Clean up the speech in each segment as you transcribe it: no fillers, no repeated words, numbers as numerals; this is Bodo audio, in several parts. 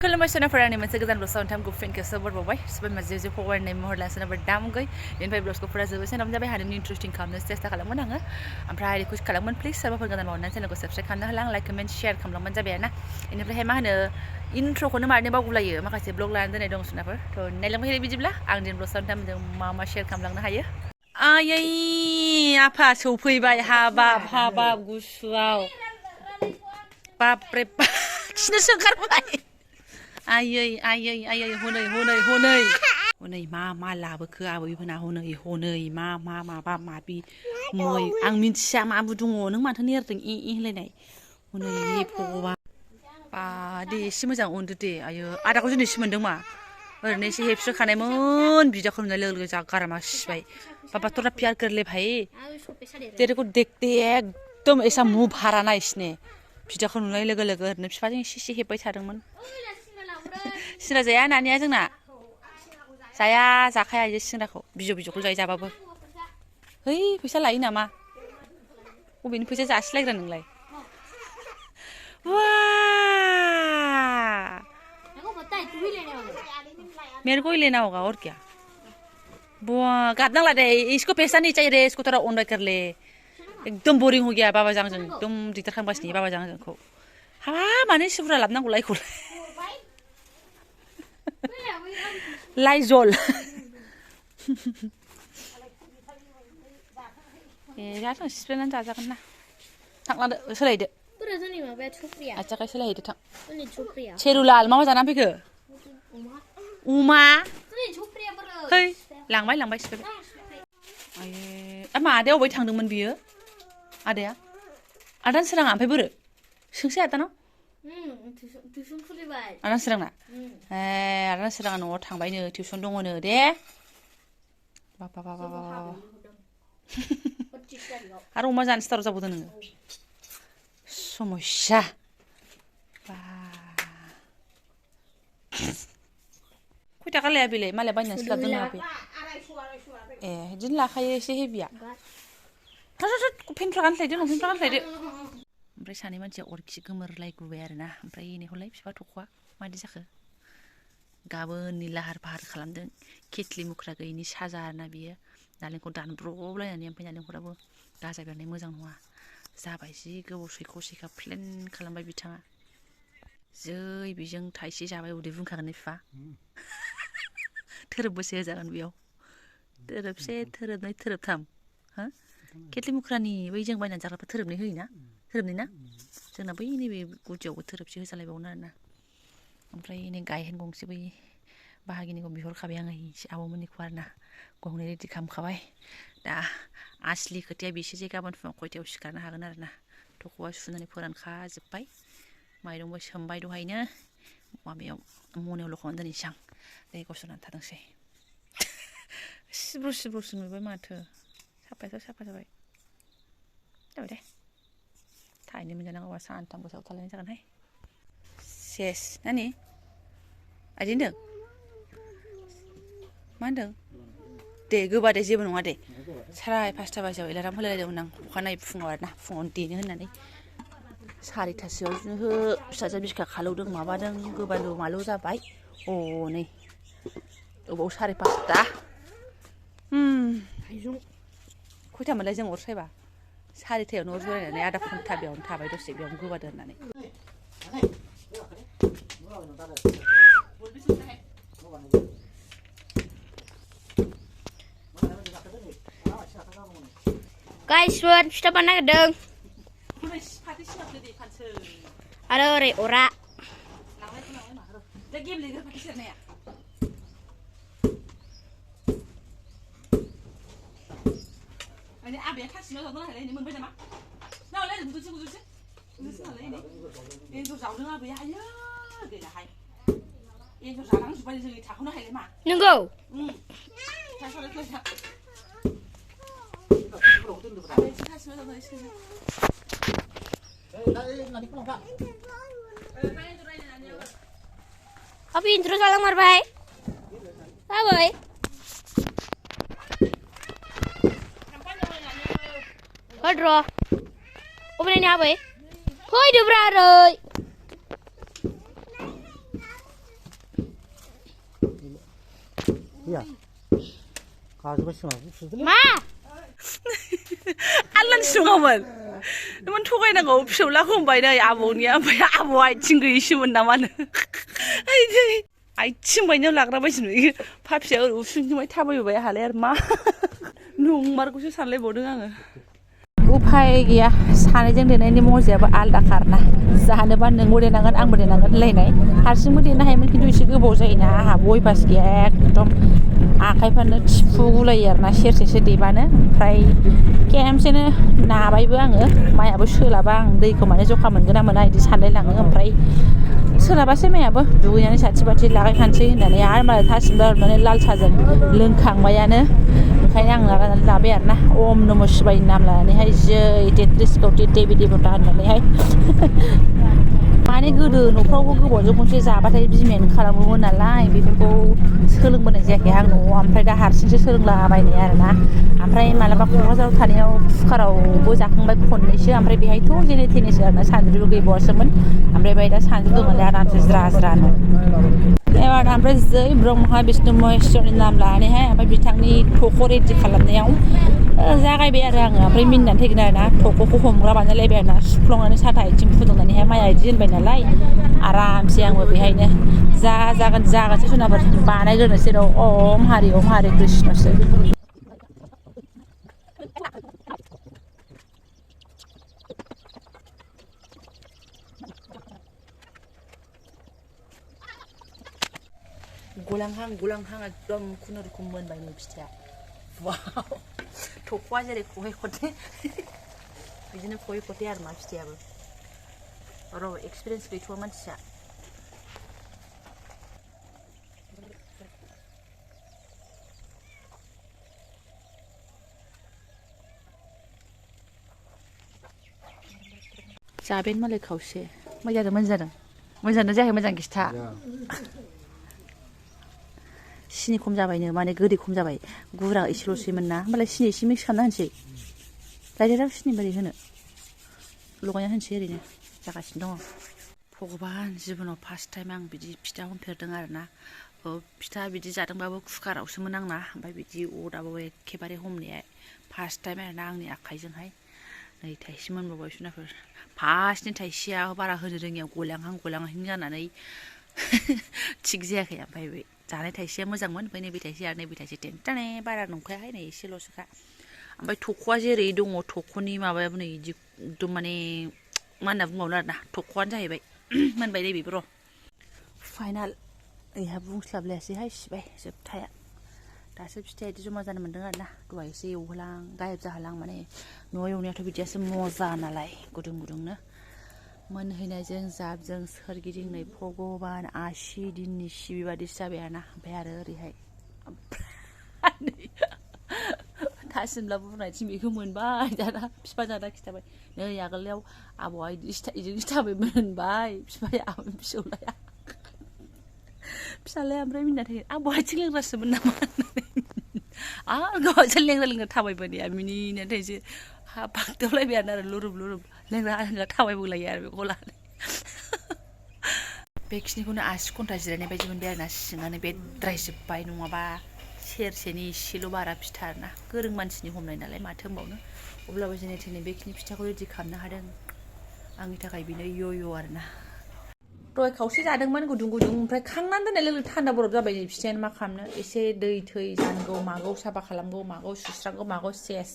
खुलुमबाय सोनाफोरानि मोनसे गोदान ब्लगआव नोंथांखौ फिन खेबसे बरबावबाय सोरबा माजे जे फवारनाय महर लाना सोनाफोर दामगै बेनिफ्राय ब्लगखौ फुरा जोबोसे नाम जाबाय हारिमनि इन्ट्रेस्टिं खालामनो सेस्था खालामगोन आङो ओमफ्राय रिकुवेस्ट खालामगोन प्लिज सोरबाफोर गोदान मावनानै चेनेलखौ साबस्क्राइब खालामनो होला लाइक कमेन्ट शेयार खालामलांबानो जाबाय आरोना बेनिफ्राय मा होनो इन्ट्र'खौनो मारनो बावगुलायो माखासे ब्लग लानानै दोननाय दं सोनाफोर थ' नायलांबाय बिदिब्ला आं दिन ब्लगआव नोंथांमोनजों मा शेयार खालामलांनो हायो आयै आफा सौफैबाय हाबाब गुसुआव बापरे बाप खिनोसो ओंखारबाय आयै हनै मा लाबोखो आबैमोना हनै मा माबा माबि मै आं मिन्थिया माबो दङ नों माथो नेरदों होनलायनाय हनै भगबान बा दे एसे मोजां उन्दु दे आयो आदाखौ दिनैसो मोन्दों मा ओरैनो एसे हेबस्रोखानायमोन बिदाखौ नुनाय लोगो लोगो जा गारामा सिबाय पापा तोरा प्यार कर ले भाई तेरे को देखते एकदम ऐसा मुंह भरा ना इसने बिदाखौ नुनाय लोगो लोगो ओरैनो बिफाजों एसे हेब्बाय थादोंमोन सिंग्रा जाया नानिया जोंना जाया जाखाया इयो सिंग्राखौ बिजौखौ जायो जाबाबो है फैसा लायो नामा बबेनि फैसा जासिलायग्रा नोंलाय मेरे को ही लेना होगा और क्या बुआ गादना ला दे इसको पैसा नहीं चाहिए रे इसको थोड़ा ऑन कर ले एकदम बोरिं हो गया बाबा जांजों एकदम दिगदार खालामगासिनो बाबा जांजोंखौ हा मानो एसे बुरजा लाबोनांगौ लायखौलाय लाइजल ए जाथों सिफ्लेनानै जाजागोन ना थांलादो सोलायदो आथिखाय सोलायहैदो थां सेरुलाल मा जानानै फैखो अमा है लांबाय सिफ्लेबाय आये मा आदाया अबाय थांदोंमोन बियो आदाया आदान सोराङा ओमफ्राय बोरो सोंसै आदानाव आदान सोरांना ए आदान सोराङा न'आव थांबायनो टिउसन दङनो दे बाबा आरो अमा जानो स्टार्ट जाबावदों नोङो समस्या बा खय थाखा लाया बेलाय मालाय बायनानैसो लाबोदों नङा बे ए बिदिनो लाखायो एसे हेभिया फेनफ्रा गानस्लायदो ओमफ्राय सानै मानसिया अरखि गोमोरलाय गुबाय आरोना ओमफ्राय इनिखौलाय बिफा थख'आ मादि जाखो गाबोननि लाहार फाहार खालामदों केटलि मुख्रा गैयिनि साजा आरोना बियो नालेंखर दानब्रबलायनानै ओमफ्राय नालेंखराबो गाजा बेरनाय मोजां नङा जाबाय जि गोबाव सैखा प्लेन खालामबाय बिथाङा जै बेजों थाइसे जाबाय उदै बुंखागोन बिफा थोरोबबोसे होजागोन बेयाव थोरोबसे थोरोबनै थोरोबथाम हो केटलि मुख्रानि बै जों बायनानै जाग्राफ्रा थोरोबनै होयोना थोरोबनै ना जोंना बै नैबे गुदियावबो थोरोबसे होजालायबावनो आरोना ओमफ्राय नै गायहेन गंसे बै बाहागिनिखौ बिहरखाबाय आङो आब'मोननिखौ आरोना गंनै रेडि खालामखाबाय दा आसलि खोथाया बेसो जे गाबोन फुङाव खयथायाव सिखारनो हागोन आरोना थख'आ सुनानै फोरानखाजोब्बाय माइरंबो सोमबाय दहायनो माबायाव मनायाव लखबनानै दोननोसै आं दै गसरनानै थादोंसै सिब्रु नुबाय माथो साफायाथ' साफा जाबाय दे थाहैनो मोनजानांगौबा सानथाम गोसायाव थालायनाय जागोनहाय सेस नानि आदि होनदों मा होनदों दे गोबा दे जेबो नङा दे साराय 5टा बाजियाव एलार्म होलायलायदोंमोन आं अखानायै फुङाव आरोना फुङावनो देनो होननानै 4टासोआव फिसाजोआ बिखा खालौदों माबादों गोबालु मालु जाबाय नै अबाव 5:30 खयथा मोनलाय जों अर सायबा 4टायावनो अर जरायनानै आधा घन्टा बेयावनो थाबाय दसे बेयावनो गोबादो होननानै गाइसफोर फिथा बानायनो नागिरदों आरो ओरै अरा आबैया थासिमाव जादों नालाय मोनबाय नामा नालाय गुदुंसो एन्जर जावदों आबैया आयो गैलाहाय एन्जर जालांजोब्बाय जों थाखौनो हायलाय मा नंगौ Apa intro salang marbai? Abai? Hadro. Apa ini abai? Hoi dubra roy. 야, 가지고 심어. 마! 알란 시ङामोन नों थगायनांगौ फिसौलाखौ होनबाय नै आबौनिया ओमफ्राय आबौआ आथिं गैयिसोमोन नामानो आथिं बायनायाव लाग्रा बायदि नुयो फाफिया ओरै उसुंजोंहाय थाबायबोबाय हालाय आरो मा नंमारगौसो सानलायबावदों आङो उफाय गैया सानैजों देनायनि मजायाबो आलदाखारना जानोबा नोंबो देनांगोन आंबो देनांगोन होनलायनाय हारसिंबो देनो हायोमोन खिन्थु एसे गोबाव जायोना आंहा बयबास गैया एकदम आखाइफ्रानो थिफुगुलायो आरोना सेरसेसो देबानो ओमफ्राय खेमसेनो नाबायबो आङो माइयाबो सोलाबा आं दैखौ माने जखा मोनगोन ना मोना बिदि सानलायलाङो ओमफ्राय सोलाबासै माइयाबो दुगैनानै साथि बाथि लागायखानोसै होननानै आरो मालाय थासिमला हरनानै लाल साहाजों लोंखांबायानो ओंखायनो आं लाबाय आरोना अम नम' शिवायनि नाम लानानैहाय जै तेत्रिस कौटि देबि देबता होननानैहाय माने गोदो न'फ्रावबो गोबावजों खनसे जाबाथाय बिमायानो खालामोमोन नालाय बेफोरखौ सोलोंबोनाय जायाखै आं न'आव ओमफ्राय दा हारसिंसो सोलोंलाबायनाय आरोना ओमफ्राय मालाबा क'क्राझाराव थानायाव कुकारावबो जाखांबाय खननैसो ओमफ्राय बेहायथ' जेने थेनेसो आरोना सान्द्रिबो गैबावासोमोन ओमफ्य बाय दा सान्द्रि दं नालाय आरामसे ज्रा ज्रानो एबार ओमफ्राय जै ब्रह्म बिष्णु महेश्वरनि नाम लानानैहाय ओमफ्राय बिथांनि थख' रेडि खालामनायाव जागायबाय आरो आङो ओमफ्राय मिनिनानै थैगोन आरोना थख'खौ हमग्रा बानायलायबाय आरोना सुफ्लंनानै साथा आथिं फुदुंनानैहाय माइया इदि दोनबाय नालाय आरामसे आंबो बेहायनो जागोनसो सोनाफोर बानायग्रोनोसै र' ओम हारि कृष्णसो गुलांहां एकदम खुनुरुखुम मोनबाय नै फिथाया वाव थख'आ जेरै खहे खथे बिदिनो खहे खथे आरो मा फिथायाबो र' एक्सपिरियेन्स गैथ'आ मानसिया जाबायानो मालाय खावसे मोजां जायाखै मोजां खिथा सिनि खम जाबायनो माने गोदै खम जाबाय गुरा एसेल'सैमोन ना होमबालाय सिनि एसे मिक्स खालामना होनोसै डाइरेक्ट सिनि बोरै होनो लगायना होनोसै ओरैनो जागासिनो दङ भगबान जिबनाव फार्स्ट टाइम आं बिदि फिथा हमफेरदों आरोना फिथा बिदि जादोंबाबो कुकारावसोमोन आंना ओमफ्राय बिदि अरदाबाव एखेबारे हमनाया फार्स्ट टाइम आरोना आंनि आखाइजोंहाय नै थाइसे मोनबावबाय सुनाफोर फार्स्टनि थाइसेया बारा होनो रोङियाव गलांहां जानानै थिग जायाखै ओमफ्राय बे जानाय थाइसेया मोजांमोन ओमफ्राय नैबे थाइसे आरो नैबे थाइसे टेनटाने बारा नंखायाहाय नै एसेल'सोखा ओमफ्राय थख'आ जेरै दङ थख'नि माबायाबो नै बिदि एकदम माने मा होनना बुंबावनो आरोना थख'आनो जाहैबाय मोनबाय नै बेबो र' फाइनाल ओइहा बुंस्लाबलायासैहाय सिबाय जोबथाया दासो फिथाया बिदि जमा जानो मोन्दों आरोना दहाय एसे एवहोलां गायब जाहोलां माने न'आव एवनायाथ' बिदियासो मजा नालाय गुदुं गुदुंनो मोनहैनायजों जाबजों सोरगिदिं नै भगबान आसि दिननि सिबि बादिसो जाबाय आरोना ओमफ्राय आरो ओरैहाय थासिमला बुरनायथिं बेखौ मोनबाय दाना बिफा जाना खिथाबाय नै आगोलाव आबौआ इदिनो थाबाय मोनबाय बिफाया फिसौलाया फिसालाया ओमफ्राय मिनिना थायो आबौआ आथिं लेंग्रासोमोन नामा आरो गावहासो लेंग्रा थाबायबोनाया मिनिना थाइसे बागदावलायबाय आरो लुरुब लेंग्रा थाबायबोलायो आरो बेखौ लानानै बेखिनिखौनो आसि घन्टा जिरायनाय बायदि मोनबाय आरोना सिङानो बेद्रायजोब्बाय नङाबा सेरसेनि एसेल' बारा फिथा आरोना गोरों मानसिनि हमनाय नालाय माथो होनबावनो अब्लाबो जेने थेने बेखिनि फिथाखौ रेडि खालामनो हादों आंनि थाखाय बेनो य'य' आरोना दहाय खावसे जादोंमोन गुदुं ओमफ्राय खांनानै दोननाय लोगो थान्दा बरफ जाबाय नै फिथायानो मा खालामनो एसे दै थै जानगौ मागौ साफा खालामगौ मागौ सुस्रांगौ मागौ सेस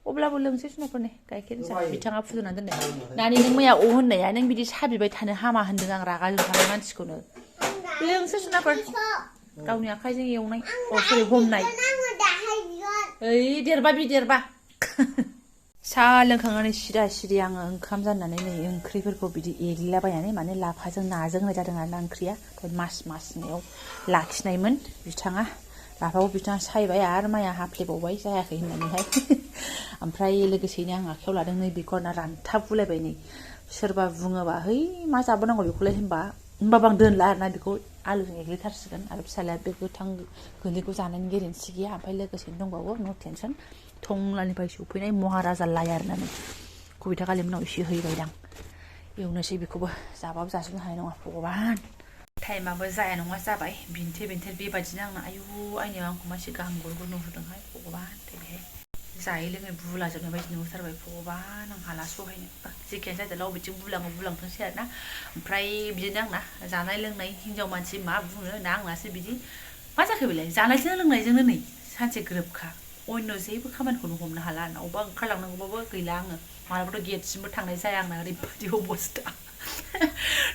अब्लाबो लोंसै सुनाफोरनि गाइखेर जा बिथाङा फुदुंनानै दोननाय नानि नों मैया होननाया नों बिदि साहा बिबाय थानो हामा होन्दों आं रागा जोंखानाय मानसिखौनो लोंसै सुनाफोर गावनि आखाइजों एवनाय सरि हमनाय ओइ देरबा साहा लोंखांनानै सिरि आङो ओंखाम जाननानै नै ओंख्रिफोरखौ बिदि एग्लिलाबायनानै माने लाफाजों नाजों होनाय जादों आरोना ओंख्रिया मासनियाव लाखिनायमोन बिथाङा लाफाखौ बिथाङा सायबाय आरो माइया हाफ्लेबावबाय जायाखै होननानैहाय ओमफ्राय लोगोसेयैनो आं आखायाव लादों नै बेखौ आरोना रानथाबगुलायबाय नै सोरबा बुङोबा है मा जाबोनांगौ बेखौलाय होनबाबो आं दोनला आरोना बेखौ आलुजों एग्लिथारसिगोन आरो फिसालाया बे गोथां गोरलैखौ जानायनि गेरेन्थि गैया ओमफ्राय लोगोसेनो दंबावो नो टेनसन टंलानिफ्राय सफैनाय महाराजा लाय आरोना नै कबिता कालिमोनाव एसे हैबायदां एवनोसै बेखौबो जाबाबो जाजोबनो हानाय नङा भगबान टाइमाबो जाया नङा जाबाय बिनथे बेबायदिनो आंना आयु आइनो आंखौ मानसि गाहाम गुरगुर नुहुरदोंहाय भगबान देबे जायै लोङै बुलाजोबनाय बायदि नुहुरथारबाय भगबान आं हाला सहायनो जेखियानो जादों लावबिथिं बुलांथोंसै आरोना ओमफ्राय बिदिनो आंना जानाय लोंनाय हिनजाव मानसि मा बुंनो ना आंनासो बिदि मा जाखो बेलाय जानायजों लोंनायजोंनो नै सानसे ग्रोबखा अन्य जेबो खामानिखौनो हमनो हाला आरोना अबेबा ओंखारलांनांगौबाबो गैला आङो मालाबाथ' गेटसिमबो थांनाय जाया आंना ओरैबायदि अबस्था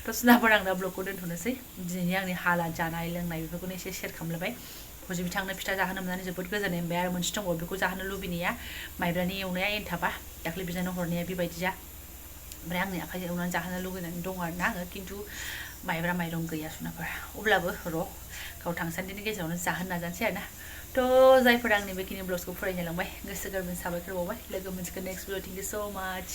थ' सिनाफोर आं दा ब्लगखौ दोनथ'नोसै दिनैनि आंनि हालाद जानाय लोंनाय बेफोरखौनो एसे शेयार खालामलायबाय फजि बिथांनो फिथा जाहोनो मोननानै जोबोद गोजोननाय मोनबाय आरो मोनसे दंबावो बेखौ जाहोनो लुबैनाया माइब्रानि एवनाया एनथाबा दाख्लै बिनानाव हरनाया बेबायदिया ओमफ्राय आंनि आखाइजों एवनानै जाहोनो लुगैनानै दं आरोना आङो खिन्थु माइब्रा माइरं गैया सुनाफोर अब्लाबो र' गाव थांसान्दिनि गेजेरावनो जाहोनो नाजानोसै आरोना थ' जायफोर आंनि बेखिनि ब्लग्सखौ फरायनो लांबाय गोसो गोरबोनि साबायखर बावबाय लोगो मोनसिगोन नेक्स्ट भिडिअ थेंक इउ स' माच